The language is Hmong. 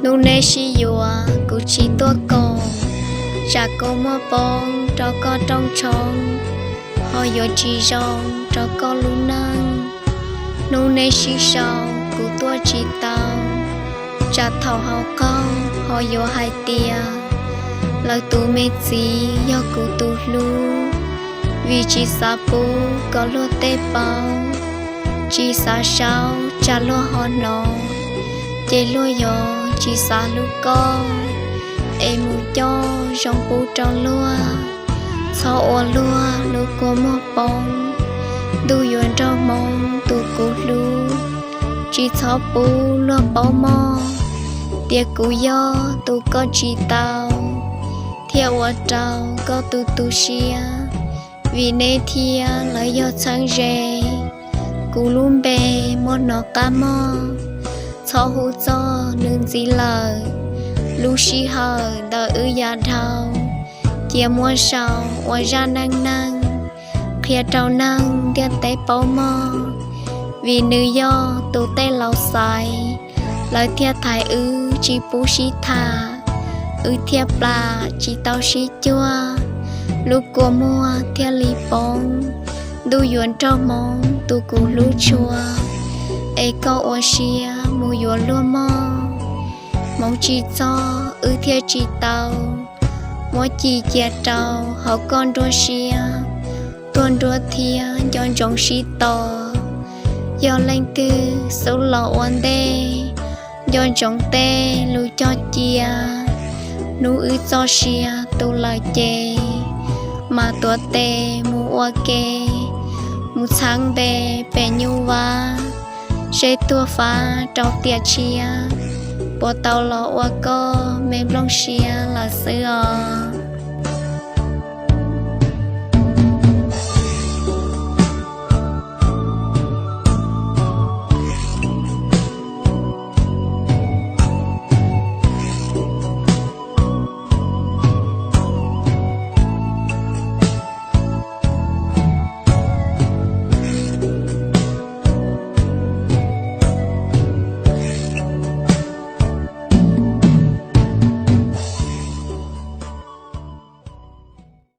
Hnub neb sib yuav kuv tsis tuaj koom, tsam kua muag poob rau koj rooj tshoob, ho yuav tsis zoo rau koj lub neej. Hnub neb sib sau kuv tuaj tsis tau, tsam thaum haus qaug ho yuav hais tias lawv tus me txiv yog kuv tus hlub. Vim tsis xav pub kom luag tej paub, tsis xav saub tsam luag ho hnov, ces luag yuav tsis xav hlub koj, es mus coj zoo pub rau luag. Txhob ua luag lub kua muag poob, ntuj yuav nrog hmoov tus kuv hlub. Tsis txhob pub luag paub mog, tias kuv yog tus koj tsis tau, thiaj ua rau koj tu tu siab. Vim neb thiab lawv yog txheeb ze, kuv lub npe muaj hnov qab mog. Txhob hu txog nws ntxiv lawm, lub sij hawm ntawm wb yav dhau, cia muab sau ua zaj neej neeg, qhia rau neeg ntiaj teb paub mog. Vim nws yog tus tej laus xaiv, lawv thiaj thaiv wb tsis pub sib tham, wb thiaj plam tsis tau sib cuag. Lub kua muag thiaj li poob, ntuj yuav nrog hmoov tus kuv hlub tshua, es koj ua siab mus yuav luag mog. Hmoov tsis txog wb thiaj tsis tau, muab ci cia rau hauv koj nruab siab, tuag nruab thiab nco ntsoov sib tos. Yog leej twg xub los ua ntej, nco ntsoov tej lus cog cia. Hnub wb txoj sia tu lawm ces, mam tuav tes mus ua ke, mus txheeb npe pem nyuj vaj, seb tuag fab rau tiam tshiab, puas tau los ua koj me nplooj siab lawm xwb os.